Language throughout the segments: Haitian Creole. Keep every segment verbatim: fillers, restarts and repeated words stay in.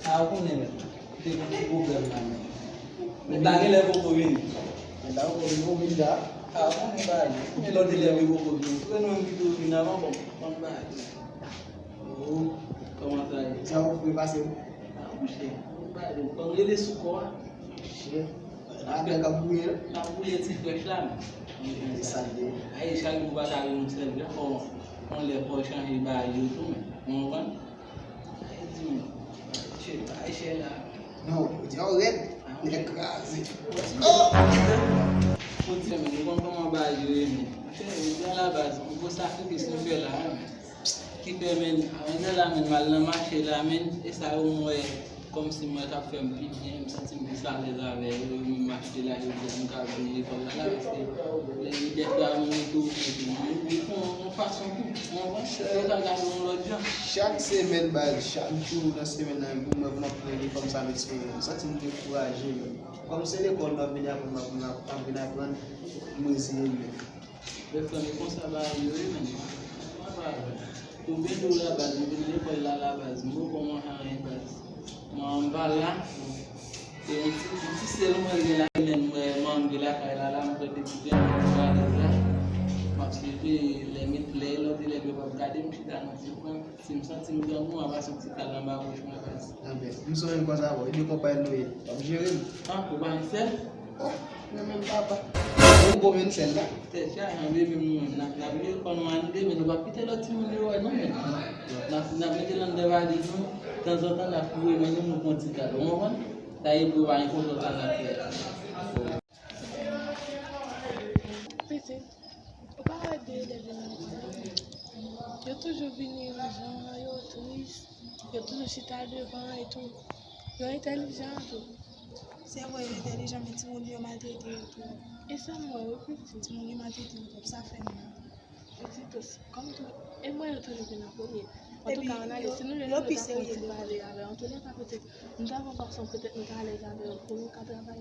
A, ou konnen, men. Te gen ti pwoblèm la, men. Men ta gen lè poko vini. Men ta poko vini, ou vin la. A, ou konnen bagay. Men lòt elèv yo poko vini. Se nou menm ki tou vin avan, bon, bon bagay. Oh, kòman sa ye? Sa w fè pase? A, monchè, bon bagay. Bon, rele sou kò a. Monchè, afè k ap bouye, non? N ap bouye ti frèch la, men. E sa l ye. Ay, chak jou pa ta vin yon sèl jan, fò, yon lè fò chanje bagay yo tou, men. Ou konprann? Ay, di m, chè, bay chè la. Non, ou di w rèd, nèg kraze. Oh! Ou di, men, ou konn kòman bagay yo ye, men. Monchè, jodi a la baz, yon gwo sakrifis nou fè la, men. Ki fè, men, avanjè la, men, m al nan mache la, men, e sa yo m wè kòmsi mwen k ap fè m pi byen, m santi m plis alèz avè yo, yo menm m achte la, jodi a, m ka vin lekòl la, la, paske lè li dèfwa, mwen tou, mwen tou, mwen, mwen fè yon, yon fason tou, mwen konprann, yo ka gade yon lòt jan. Chak semèn, baz, chak jou nan semèn nan, pou mwen, pou m ap pran inifòm sa, m eksprime, m santi m dekouraje, men. Kòm se lekòl m ap vin aprann, m ap, m ap, m ap vin aprann, m reziye m, men. Lè frè m, e konsa bagay yo ye, men. Papa, pou m te di w la baz, m vin lekòl la, la baz, m poko manje anyen baz. Mwen, m pa la. E yon ti, yon ti sèl mwen gen la, men mwen, mwen, m gen lakay la, la, m pran de ti pen, m pran de la. M ap swiv lè, lè lòt elèv yo p ap gade, m chita nan ti kwen. Si m santi m grangou, m ap pase yon ti kal anba wòch mwen, baz. Anben, m sonje m konsa avè w. E de konpay nou ye. W ap jere m? Ah, ou pa yon sèl? Oh, mwen menm papa. Ou bon menm sèl la? Tèt chaje, anben, men nou menm, n ap, n ap jere kò nou an de, men nou p ap kite lòt timoun yo wè nou, men. N ap, n ap mete l anndan valiz nou, tanzantan n ap foure men nou, nou pran ti kal. Ou konprann? Sa e pou pa enpòtan sa n ap fè. Pitit, ou pa wè de elèv yo nan lekòl la? Yo toujou vini yon jan, yo tris, yo toujou chita devan e tou. Yo entèlijan tou. Se vre, yo entèlijan, men timoun yo maltrete yo tou. E sa m wè, wi, pitit. Timoun yo maltrete yo twòp, sa fè m mal. Pitit, kòm tou, e mwen yo toujou vin an premye. Antouka, ann ale, si nou jwenn yo, nou ta fè yon ti pale avè yo. Antoulèka, pitit, m ta pran fason petèt nou ta alèz avè yo pou nou ka travay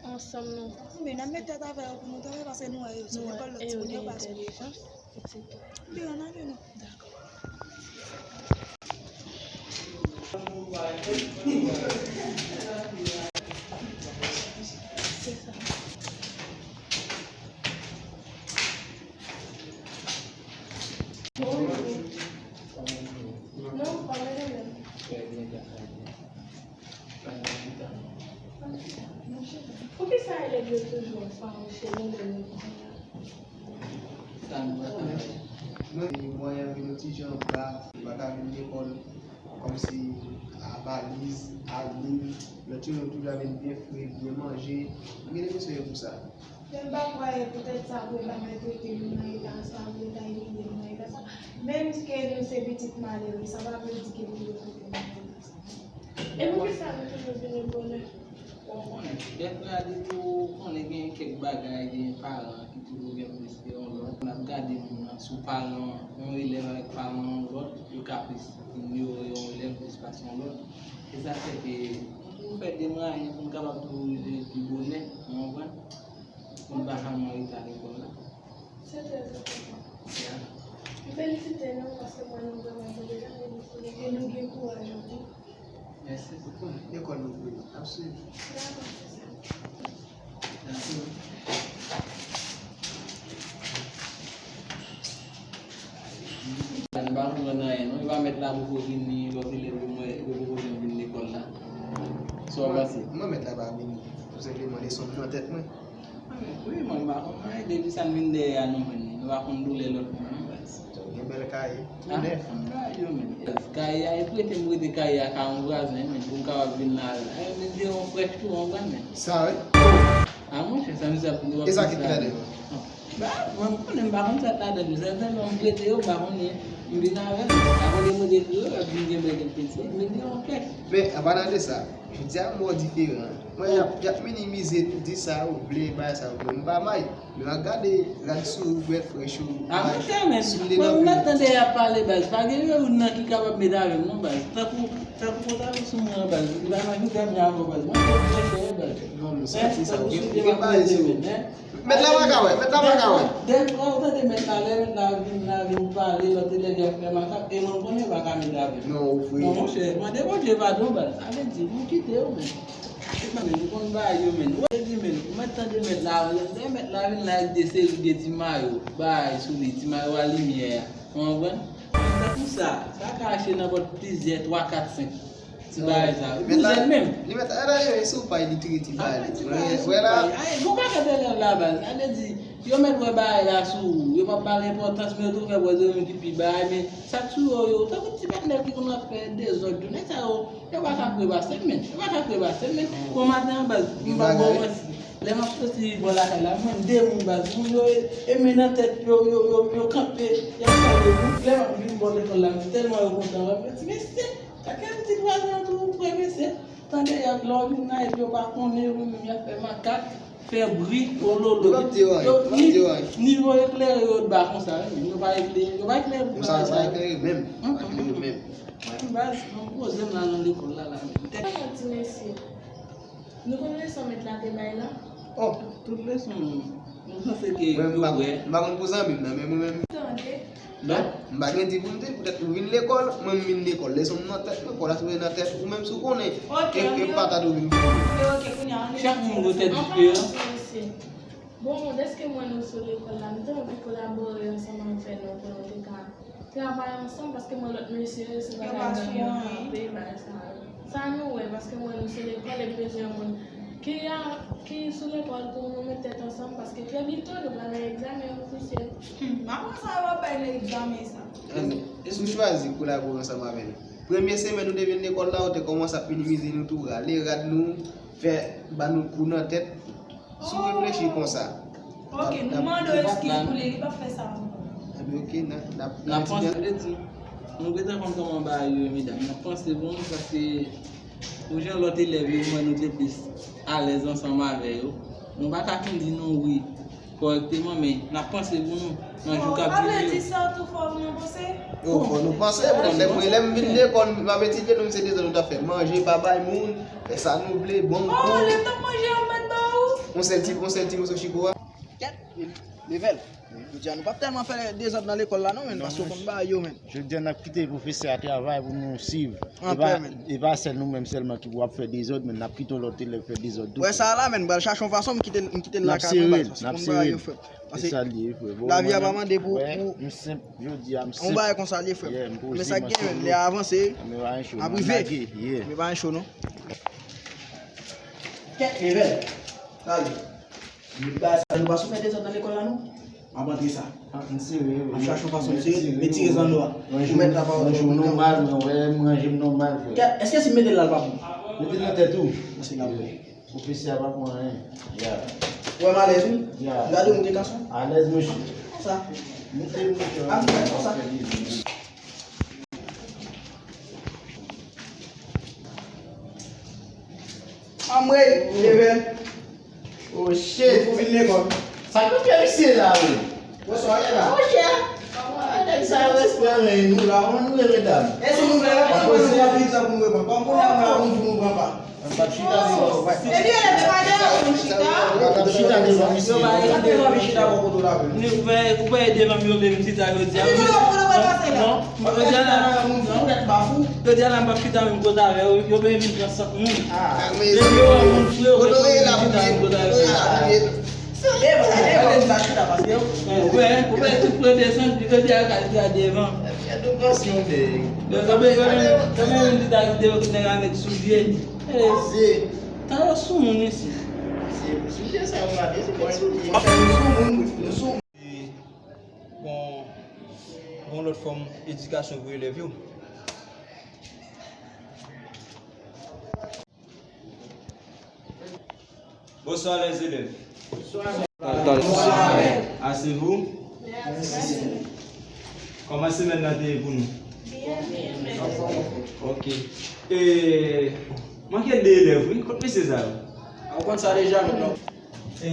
ansanm nan. Anben, n ap met tèt avè yo pou nou travay, paske nou wè yo sou lekòl, lòt timoun yo pa sou lekòl. Anben, ann ale non. Dakò. Se sa. Poukisa elèv yo toujou ap fawouche nou lè nou vini an? Mwen, mwen, mwen, yon ti jan ba, yo pa ka vin lekòl, kòmsi a valiz, a liv, lòt yo menm toujou ap vin byen fre, byen manje. M gen enpresyon yo pou sa. Men m pa kwè poutèt sa pou yo ta maltrete nou nan eta sa, pou yo ta imilye nou nan eta sa. Menm ke nou se pitit malere, sa pa vle di ke nou dwe trete nou nan eta sa. E poukisa nou toujou vini bonè? Bon, konnen, dèfwa depi ou konnen gen kèk bagay, gen paran ki toujou gen plis ke yon lòt. N ap gade moun nan, sou paran, yon elèv avèk paran yon lòt, yo ka plis, yo, yon elèv plis pase yon lòt. E sa fè ke nou toujou fè de mwayen pou n kapab toujou rive pi bonè, ou konprann? Pou n pa janm an reta lekòl la. Se trè enpòtan. Ya. M felisite nou paske m wè nou vrèman entèlijan e nou gen kouraj anpil. Mèsi. Lekòl nou vre, n ap swiv. Dakò, se sa. Dakò. Nou pa konprann anyen, non. Yo pa mèt la poko vini, lòt elèv yo, mwen, yo poko janm vin lekòl la. Sa w panse? Mwen, mèt la pa vini. Tou senpleman, leson m nan tèt mwen. Wi, mwen, m pa konn anyen. Depi sa n vin dèyè a, nou jwenn li. Nou pa konn doulè lòt moun, non, baz. Ou gen bèl kaye. Tou nèf. Kaye a, e prete m prete kaye a ka yon vwazen, men, pou m kapab vin la. E, men, se yon frèch tou, yon vwazen. Sa, wi. A, monchè, sa, misye ap vin. E sa ki ladan? Ba, mwen, m konnen m pa konn sa k ladan, men sèlman m prete yo, m pa konnen. M vin avè l. Apre de mwen te di yo, yo vin gen bèl enpil se, men gen yon kèk. Men, an palan de sa, jodi a, m wè w diferan. Mwen, y ap, y ap minimize, di sa ou vle, bay sa ou vle. M pa may. Men w ap gade rad sou ou, brèd frèch ou, a, monchè, men, mwen, m ap tande y ap pale, baz. Pa gen youn nan ki kapab met avè m, non, baz. Tankou, tankou pantalon sou mwen an, baz. Li pa nan ki dènye avè w, baz. Mwen, se frèch, baz. Non, men, sa, se sa. Ou gen, ou gen bagay sou ou. Mèt la pa ka wè, mèt la pa ka wè. Dèfwa ou tande mèt la, lè mèt la vin la, vin pale, lòt elèv yo ap fè makak, e mwen m konnen yo pa ka mete avè m. Non, ou fre. Non, monchè, mande Bondye padon, baz. Sa vle di, nou kite yo, men. Se pa men, nou konn bagay yo, men. Ou te di, men, ou mèt tande mèt la, lè mèt la vin la, ak de seri de ti mayo, bay, sou li, ti mayo a limyè a. Ou konprann? Se pou sa, sa ka achte nan pòt plizyè, twa, kat, senk. Ti bagay sa. Li mèt la, li mèt la, si w pa li tire ti bagay li. Wè la. Ay, gon pakèt elèv la, baz. Sa vle di, yo mèt wè bagay la sou ou. Yo p ap ba l enpòtans, men yo tou fè wè se yo menm ki pi bagay, men sa k sou yo, yo, tankou ti patnè ki konn ap fè dezòd yo. Nèg sa yo, yo pa ka trepase m, men. Yo pa ka trepase m, men. Bon maten an, baz, m pa bon mwen. Lè m ap soti bò lakay la, m wè de moun, baz. Moun yo, e, e men nan tèt yo, yo, yo, yo kanpe. Y ap fè de bout. Lè m ap vin bò lekòl la, m tèlman yo kontan wè m. Yo di, mesye, gade pitit vwazen an tou, frè, mesye. Tande y ap lè w vin la, epi yo pa konnen, yo menm y ap fè makak, fè bri, ololo. Yo p ap di w anyen, yo p ap di w anyen. Nivo eklere yo t ba konsa, wi, men yo pa eklere, yo pa eklere pou bagay sa. Yo pa eklere menm. Yo pa eklere menm. Baz, mwen poze m la nan lekòl la, la, men. Tèt. Ti mesye. Nou konn leson mèt la te bay la? Oh, tout leson, nou panse ke yo wè. M pa konn pou zanmi m nan, men mwen menm. Tande. Non, m pa gen di pou m di, poutèt ou vin lekòl, mwen m vin lekòl. Leson m nan tèt mwen, kò la sou nan tèt ou menm si w konnen. E, e patad ou vin pou mwen. Chak moun gen tèt diferan. Bon, dèske mwen nou sou lekòl la, m te anvi kolabore ansanm avè nou pou nou te ka travay ansanm, paske mwen lòt mesye yo se bagay gang yo kanpe, bagay sa yo. Sa nou wè, paske mwen nou sou lekòl, e bezwen moun ki a, ki sou lekòl pou nou met tèt ansanm, paske trè byento nou pral nan egzamen ofisyèl. Hmm, m aprann sa yo ap bay nan egzamen sa. Ebyen, si w chwazi kolabore ansanm avè nou. Premye semèn nou te vin lekòl la, ou te kòmanse ap minimize nou tou, rale rad nou, fè, ba nou kou nan tèt. Si w reflechi konsa. Ok, nou mande w eskiz pou li, li p ap fè sa ankò. Ebyen, ok, n a, n ap, n ap panse, vle di, nou gentan konn kòman bagay yo ye, medam. N ap panse pou nou, paske pou jan lòt elèv yo, mwen, nou te plis alèz ansanm avè yo. Nou pa ka kondi nou wi kòrèkteman, men n ap panse pou nou nan jou k ap vini yo. Bon, pa vle di sa tou fò pou nou panse? Yo, fò nou panse, poutèt lè mwen, lè m vin lekòl, m ap etidye, nou, se dezòd nou t ap fè. Manje, pa bay moun, fè sa nou vle, bon kou. Oh, lè m t ap manje a, m mèt ba ou. Yon sèl ti, yon sèl ti moso chiko a. Kèt, Level. Jodi a nou p ap tèlman fè dezòd nan lekòl la non, men, paske w konn bagay yo, men. Jodi a n ap kite pwofesè a travay pou nou swiv. E pa, e pa sèl nou menm sèlman ki pou ap fè dezòd, men n ap kite yon lòt elèv fè dezòd tou. Wè sa la, men, m pral chache yon fason m kite, m kite l lakay mwen, baz, paske w konn bagay yo, frè. Lavi a pa mande pou, pou m senp, jodi a m senp. Yon bagay konsa l ye, frè. Men sa k gen, men, lè a avanse, n ap rive. Men pa gen cho non. Kèt, Level. Talè. Nou pa, nou pa sou fè dezòd nan lekòl la non. M ap antre sa. M ap chache yon fason m tire, retire zanno a. Ou mèt la pa yon jou nòmal, mwen wè m ranje m nòmal, frè. Kèt, èske si m mete l la, l p ap bon? Mete l nan tèt ou. Pase n ap wè. Pwofesè a pa pran anyen. Ya. Ou wè m alèz, wi? Ya. Gade yon de gason. Alèz, monchè. Konsa. Mete l, monchè. Ap fè konsa. Anmwey, Level. Oh shit. Ou vin lekòl. Sa k ap fè misye la, wi? Wè sa w ye la? Oh shit. Nèg sa yo respè anyen, nou la, kòman nou ye, medam? E si nou vle reponn, nou pran plis tan pou nou reponn. Kòm kounye a m la, moun di nou pran pa. N ap chita devan. Epi elèv yo pa devan pou chita. N ap chita devan misye. Yo pa ede devan misye. Chita bò kote w la vre. Ou pa ede devan m, yo vle m chita jodi a. Epi kote w pral pase la? Non. Jodi a la, non. Jodi a la, m p ap chita menm kote avè yo. Yo vle vin pran sant moun. Depi yo wè moun fre, yo vle vin chita menm kote avè yo. Ou wè, ou wè, tout pran desann, jodi a, yo ka chita devan. Yo vle, yo vle, yo vle vin chita devan, nèg avèk soulye. Mesye, tan yo sou moun isi. Mesye, soulye sa yo mande, se pa soulye. Nou sou moun, nou sou moun. Bon, bon lòt fòm edikasyon pou elèv yo. Bonsoir les élèves. Bonsoir. Bonsoir. Asseyez-vous. Merci. Kòman semèn nan te ye pou nou? Byen, byen, mèsi. Ok. E, manke de elèv, wi. Kot mesye sa yo? Ou konn sa deja, non? E,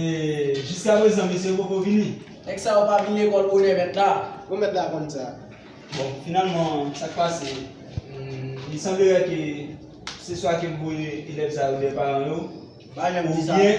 jiskaprezan, mesye yo poko vini. Nèg sa yo pa vin lekòl bonè, mèt la. Bon, mèt la konn sa. Bon, finalman, sa k pase, hmm, il semblerait que se swa ke m voye elèv sa yo dèyè paran yo, oubyen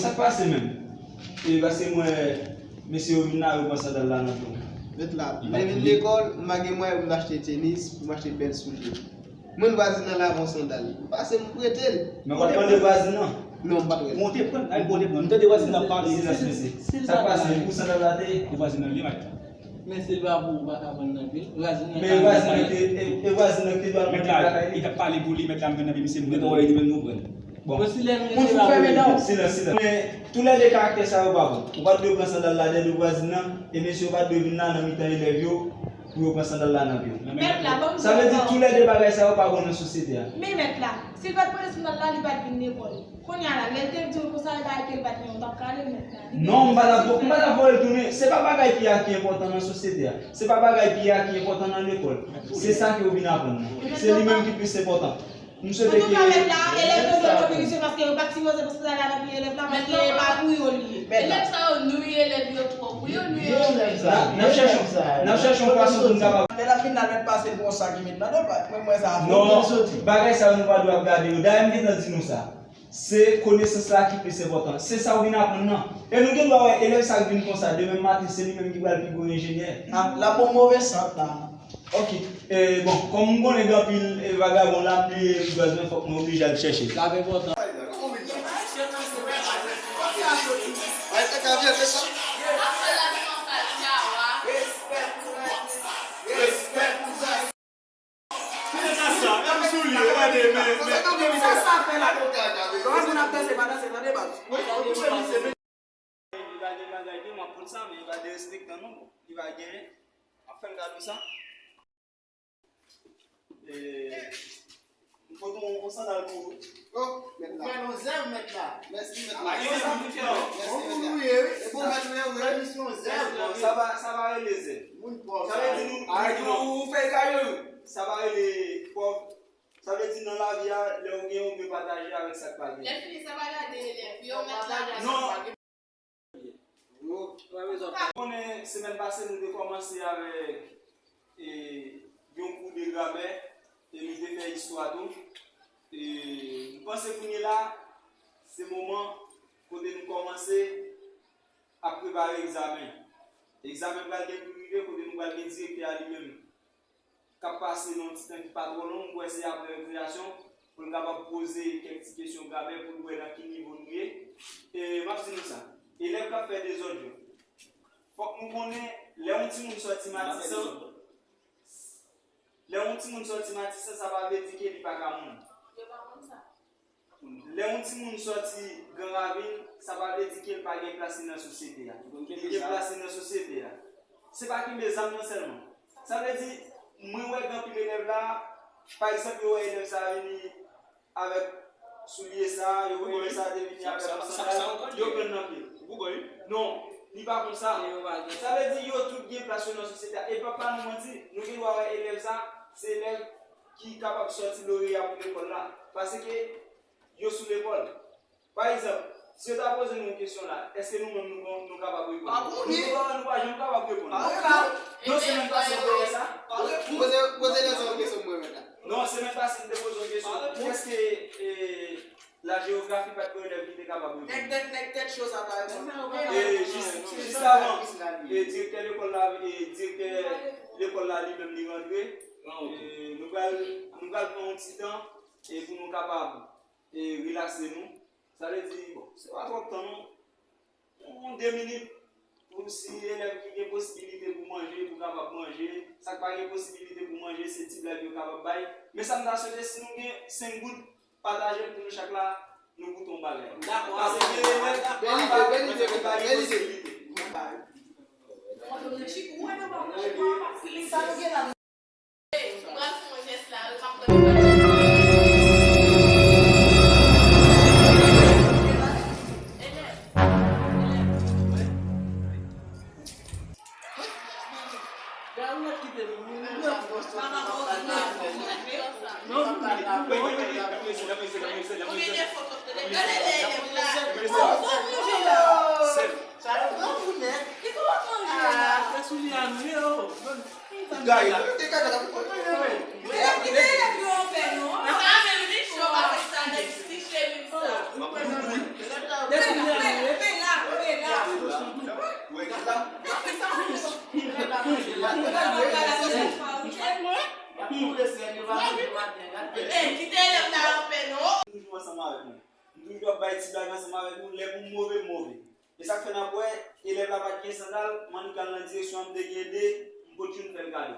sa k pase menm? E paske m wè mesye yo vin la, yo pran sandal la nan pye w. Mèt la, lè m vin lekòl, m pa gen mwayen pou m achte tenis, pou m achte bèl soulye. Mwen vwazin nan la bon sandal. M pase m prete l. Men w pa t mande vwazin nan? Non, m pa t wè. Bon, te pran, ay, bon, te pran. M tande vwazin nan pale. Silans, mesye. Sa k pase? Pou sandal la te? Pou vwazin nan li, mèt la. Men se pa pou ou pa ka vann nan pye l. Vwazin nan men ka vwazin nan te, e, e vwazin nan te dwa mete lakay li. Mèt la, li t ap pale pou li, mèt la m vann nan pye misye, m gentan wè li te vin konprann. Bon. Moun fou fèmen dan w. Silans, silans. Men toulède karaktè sa yo pa bon. Ou pa t dwe pran sandal la dèyè vwazin nan, e mesye yo pa t dwe vin la nan mitan elèv yo pou yo pran sandal la nan pye w. Mèt la, ban m di w. Sa vle di toulède bagay sa yo pa bon nan sosyete a. Men mèt la, si l pa t pran sandal la, li pa t vin lekòl. Kounye a la, lè l te di w konsa, e bagay ke l pa t gen, ou t ap kale l mèt la. Non, m pa t ap, m pa t ap voye l tounen. Se pa bagay pye a ki enpòtan nan sosyete a. Se pa bagay pye a ki enpòtan nan lekòl. Se sa ke w vin aprann nan. Se li menm ki plis enpòtan. M swete ke... Antouka, mèt la, elèv yo dwe mobilize paske yo pa t sipoze pran sandal la nan pye elèv la, paske e pa pou yo li ye. Elèv sa yo nwi elèv yo twòp wi, yo nwi yo. N ap, n ap chèche, n ap chèche yon fason pou n kapab... Lè l ap vin la, l mèt pase l gon sa ki met nan do l, mwen, mwen sa a fò. Non, bagay sa yo nou pa dwe ap gade yo. Dayè, m gentan di nou sa. Se konesans la ki plis enpòtan. Se sa w vin aprann nan. E nou gen dwa wè elèv sa k vin konsa, demen maten, se li menm ki pral pi gwo enjenyè. Ah, l ap bon move sant la. Ok. E, bon, kòm m konnen gen anpil, e, vagabon la, m bliye rigòz mwen, fòk mwen oblije al chèche. Sa enpòtan. Li pa gen bagay, li, m ap konn sa, men li pa derespektan non, li pa genyen. M ap fè l gade sa. E, m pote yon, yon sandal pou ou. Oh, mèt la. Ou fè nou zèv, mèt la. Mèsi, mèt la. Mèsi, mèt la. Bon, mèt la, wi. Fè misyon zèv. Sa pa, sa pa rele zèv. Moun pòv sa. Sa vle di nou, ou, ou fè kay yo, wi. Sa pa rele pòv. Sa vle di nan lavi a, lè w gen, ou dwe pataje avèk sa k pa gen. Lè fini, sa pa gade elèv yo, mèt la. Non. Ou konnen, semèn pase, nou te kòmanse avèk, e, yon kou de gramè, e nou te fè istwa tou. E, m panse kounye la, se moman kote nou kòmanse ap prepare egzamen. Egzamen pral gen pou rive, kote nou pral gen direktè a li menm k ap pase nan yon ti tan ki pa twò long, m kwè se apre rekreyasyon, pou l kapab poze kèk ti kesyon gramè pou l wè nan ki nivo nou ye. E m ap di nou sa, elèv k ap fè dezòd yo, fòk nou konnen lè yon timoun sòti Matisan, lè yon timoun sòti Matisan, sa pa vle di ke li pa ka moun. Yo pa konn sa. Lè yon timoun sòti Gran Ravin, sa pa vle di ke l pa gen plas li nan sosyete a. Li gen plas li nan sosyete a. Se pa kenbe zam nan sèlman. Sa vle di, mwen wè gen anpil elèv la, pa egzanp, yo wè elèv sa a vini avèk soulye sa, yo wè elèv sa a te vini avèk yon sandal, yo pran l nan pye. Non, li pa konsa. Sa vle di, yo tout gen plas yo nan sosyete a. E pa, pa nou manti, nou gen dwa wè elèv sa, se elèv ki kapab sòti loreya pou lekòl la. Paske yo sou lepòl. Pa egzanp, Si yo ta poze nou yon kesyon la, èske nou menm nou, nou kapab reponn? Pa konnen. Nou pa, nou pa janm kapab reponn. Pa reponn. Non, semèn pase, nou te wè sa. Pa reponn. Poze, poze lè sa yon kesyon mwen menm la. Non, semèn pase, nou te poze yon kesyon. Pa reponn. Èske, e, la jeyografi pa t gen elèv ki te kapab reponn? Nèg, nèg, nèg tèt cho sa, pa egzanp. E, jis, jis avan, e, direktè lekòl la, e, direktè lekòl la li menm li rantre. E, nou pral, nou pral pran yon ti tan, e, pou nou kapab, e, rilakse nou. Sa vle di, bon, se pa twòp tan non. Yon de minit pou si elèv ki gen posibilite pou manje, pou kapab manje. Sa k pa gen posibilite pou manje, se ti blag yo kapab bay. Men sa m ta swete, si nou gen senk goud, pataje l pou nou chak la, nou goute yon bagay. Dakò. Paske gen elèv ki pa, ki pa gen posibilite. Sa nou gen la. Mwen pral fè yon jès la, wi, m ap pran. Elèv. Elèv. Konbyen de foto w te gade lè elèv la? Sa yo pran pou nèg. Ki sa w ap manje la? Fè soulye a nou ye, o. Gaye, yo te kaka la pou kont. Kite elèv yo anpè non. Sa menm li cho avèk sa nèg si cheri m sa. Pela, pela, pela. Kite elèv la anpè non. Toujou ansanm avèk nou. M toujou ap bay ti blag ansanm avèk nou. Lè pou m move, m move. E sa k fè n ap wè, elèv la pa t gen sandal, m annik al nan direksyon an, m te gen de, m pot youn fè l kado.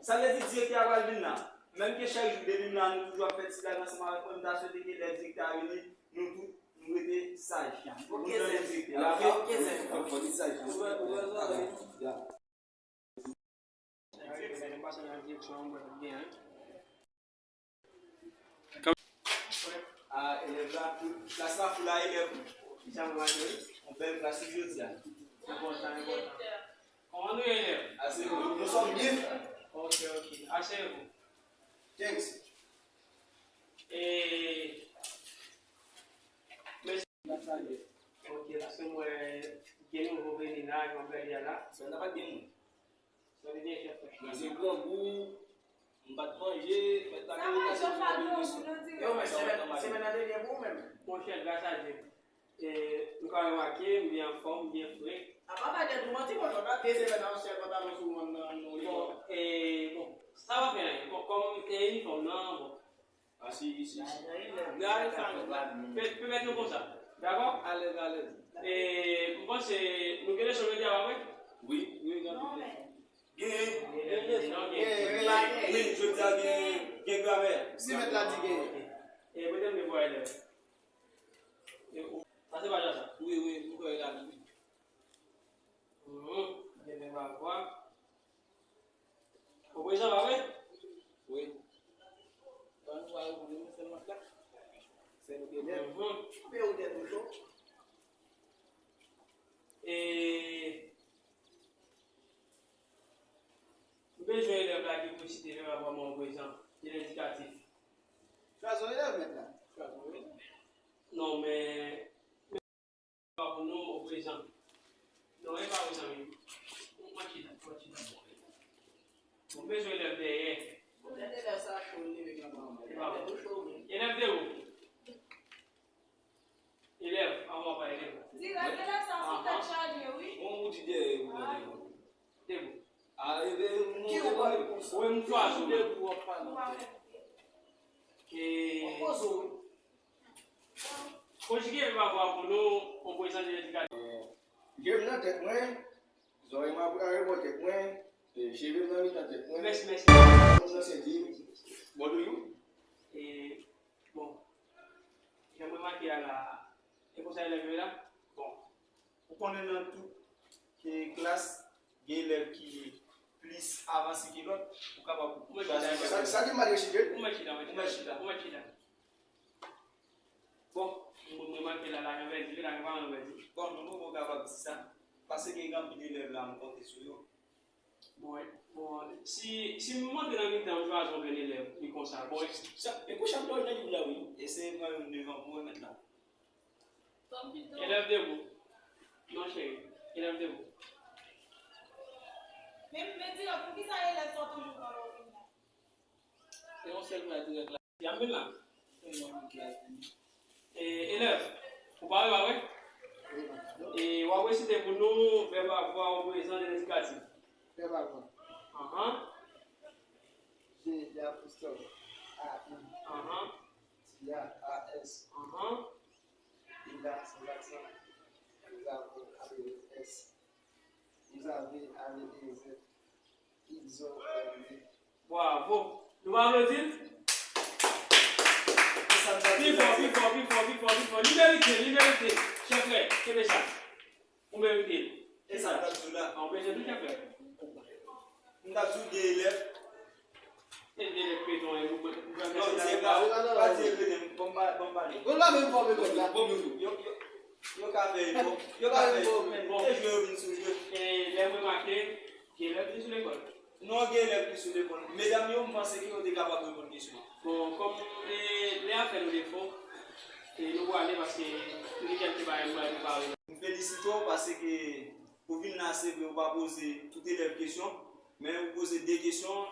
Sa vle di direktè a pral vin la. Menm ke chak jou, depi m la, nou toujou ap fè ti blag ansanm avèk mwen, m ta swete ke lè direktè a vini, nou tout, nou rete saj. Nou tande direktè a, oke? Fò, fò di saj. Pase nan direksyon an, mwen gen. A, elèv la, klas la foul a elèv. Yon bèl klas jodi a. Enpòtan, enpòtan. Kòman nou ye, elèv? Ase, nou sòm byen. Oke, oke. Ase, bon. Thanks. E, mèsi. Oke, paske mwen gen nouvo vini la, jan m gade a la. Sa n ap gen moun. Sa vle di chèf. Mwen se grangou, m pa t manje, mèt la gen relasyon pou mwen. Yo, men semèn, semèn nan te byen pou ou menm? Monchè, gras a Dye. E, nou ka remake, m byen anfòm, m byen fre. Apa bay tèt ou manti, monchè, w ap de semèn nan yon sèl pantalon sou ou nan, nan, nan. Bon, e, bon, sa pa fè anyen. Bon, kòm, e, inifòm nan, bon. Asi isi. Gade sa nou la. Pèmèt nou konsa. Dakò? Alèz, alèz. E, m panse nou gen leson jodi a, pa vre? Wi, wi, gen anpil leson. Gen. Gen leson. Gen, gen. Wi, jodi a gen, gen gramè. Si mèt la di gen. E, mwen te vle vwa elèv. E, ou, sa se pa jan sa. Wi, wi, m kwè la wi. Mhm. Gen menm avwa. Ou prezan, pa vre? Wi. Ban nou al konnen nou sèlman kat. Sèl ou te lèv. Mhm. Koupe ou tèt ou cho. E, nou bezwen elèv la ki pou site vèb a mwen prezan, ki lendikatif. Chwazi yon elèv, mèt la. Chwazi yon elèv. Non, men pa pou nou, ou prezan. Non, e pa ou, zanmi. Ou mwen chita, ou mwen chita. Bon, bezwen elèv dèyè. Bon, tèt elèv sa cho, li leve kankan. E pa ou. Elèv de ou. Elèv, anvan pa elèv. Dirèk, elèv sa sou tèt chaje, wi. Bon, ou di dèyè, ou mwen dèyè. De ou. A, e, e, ou mwen dèyè. Ou mwen chwazi, ou mwen. Ou pa fè. E. Ou poze, wi. Konjige vèb a pou nou, ou prezan de lendikatif. Vye m nan tèt mwen, zòrèy m a, a rebò tèt mwen, e, cheve m nan mitan tèt mwen. Mèsi, mèsi. Moun nan senti m. Bon, do you? E, bon, jan mwen make a la, e konsa elèv yo la? Bon. Ou konnen nan tout, e, klas, gen elèv ki plis avanse ke lòt, ou kapab chwazi. Sa, sa ki mal yo chite? Ou mèt chita, ou mèt chita. Ou mèt chita. Bon, mwen, mwen make la, la gen vèdi, la gen pa gen vèdi. Bon, nou poko kapab di sa. Paske gen anpil elèv la, m konte sou yo. Bon, bon, si, si m monte nan mitan, m chwazi yon grenn elèv, li konsa. Bon, sa, e kou chak lòj nan liv la, wi. Eseye pran youn devan pou remèt la. Elèv debou. Non, cheri. Elèv debou. Men, men di lòt, poukisa elèv sa w toujou pran lè w vini la? Se yon sèl bagay dirèk la. Y ap vin la. E, elèv, ou pare, pa vre? E, w ap resite pou nou vèb avwa o prezan de lendikatif. Vèb avwa. Anhan. G, apostwòf, A, I. Anhan. T, A, A, S. Anhan. Il a, sans aksan. Vous avez, avec S. Vous avez, avec E Z. Ils ont, euh, Bravo. Nou va aplodi l? Pi fò, pi fò, pi fò, pi fò, pi fò. Li merite, li merite. Chè frè, kenbe sa. Ou merite l. E sa m t ap di w la. An, ou bezwen tou, chè frè. M t ap di w gen elèv. E, elèv peton, e, ou, ou, ou, Non, di pa, pa di elèv, bon, pa, bon, pale. Bon, pa menm fòme kòd la. Bon, bon, yo, yo, yo ka fè efò. Yo ka fè efò. Bon. E jwe yo vin sou jwe. E, lè m remake, gen elèv ki sou lekòl. Non, gen elèv ki sou lekòl. Medam yo, m panse ke yo te kapab reponn kesyon an. Bon, kòm, e, lè a fè nou defo, e, nou prale paske nou gen kèlke bagay nou pral prepare. M felisite w paske ou vin la, se vre, ou pa poze tout elèv kesyon, men ou poze de kesyon.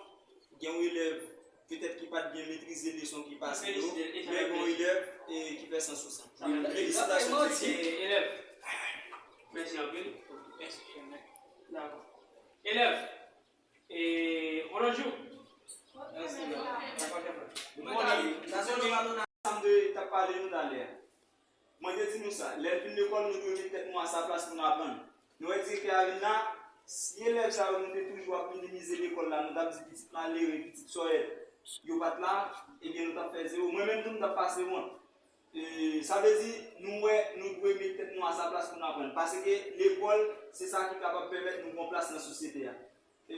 Gen yon elèv, petèt, ki pa t byen metrize leson ki pase yo, men gen yon elèv, e, ki fè sans sou sa. Felisitasyon, Titi. E, elèv. Mèsi anpil. Mèsi. Dakò. Elèv. E, on lòt jou. Mèsi. Dakò, chèf. Bon, sa se nou pa nou nan sa m te t ap pale nou talè a. Mwen te di nou sa, lè n fin lekòl, nou dwe met tèt nou a sa plas pou n aprann. Nou wè direktè a vin la, si elèv sa yo nou te toujou ap minimize lekòl la, nou t ap di pitit malere, pitit sòyèt, yo pa t la, ebyen nou t ap fè zewo. Mwen menm tou, m t ap pase wont. E, sa vle di, nou wè, nou dwe met tèt nou a sa plas pou n aprann. Paske lekòl, se sa ki kapab pèmèt nou gon plas nan sosyete a. E,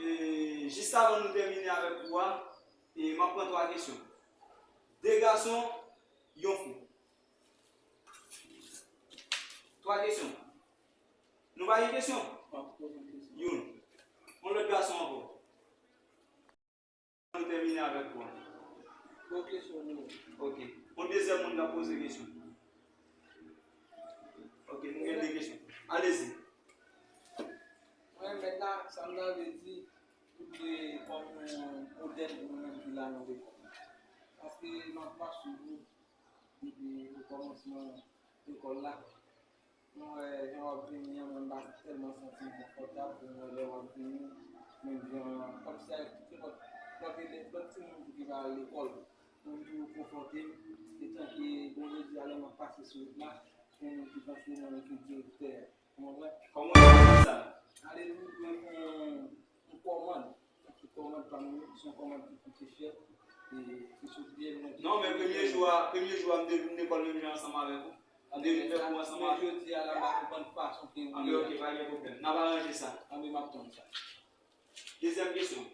jis avan nou tèmine avèk kou a, e, m ap pran twa kesyon. De gason, yon fi. Twa kesyon. Nou pa gen kesyon? Youn. Yon lòt gason ankò. Nou tèmine avèk ou. Bon kesyon, nou. Ok. Yon dezyèm moun k ap poze kesyon. Ok, nou gen de kesyon. Alezi. Mwen, mèt la, sa m ta vle di, tout de kòm yon modèl pou nou menm ki la nan lekòl. Paske m ap mach sou ou depi okòmansman lekòl la. Mwen wè jan w ap vini an, mwen m pa tèlman santi m konfòtab pou mwen wè lè w ap vini, menm jan, kòmsi a se lòt, lòt elèv, lòt timoun tou ki pa al lekòl. Mwen toujou konfòte m, etan ke bon jodi a lè m ap pase sou wout la, gen moun ki panse mwen ki direktè a. Ou konprann? Kòman w ap di sa? Ale nou jwe yon, yon kòmand. Yon kòmand pa nou, se yon kòmand ki koute chè. E se sou pye nou. Non, men premye jou a, premye jou a, m te vin lekòl menm jan ansanm avèk ou. M te vin fè kou ansanm avèk ou. Men jodi a la, m pa konprann fason ke ou ye a. Anben, ok, pa gen pwoblèm. N ap aranje sa. Anben, m ap tann sa. Dezyèm kesyon.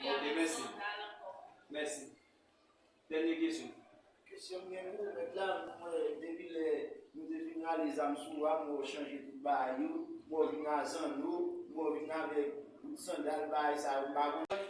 Ok, mèsi. Mèsi. Dènye kesyon. Kesyon m gen pou ou, mèt la, m wè depi lè nou te fin rale zam sou ou a, m wè w chanje tout bagay yo, m wè w vin a zanno, m wè w vin avèk tout sandal, bagay sa yo, m pa konprann.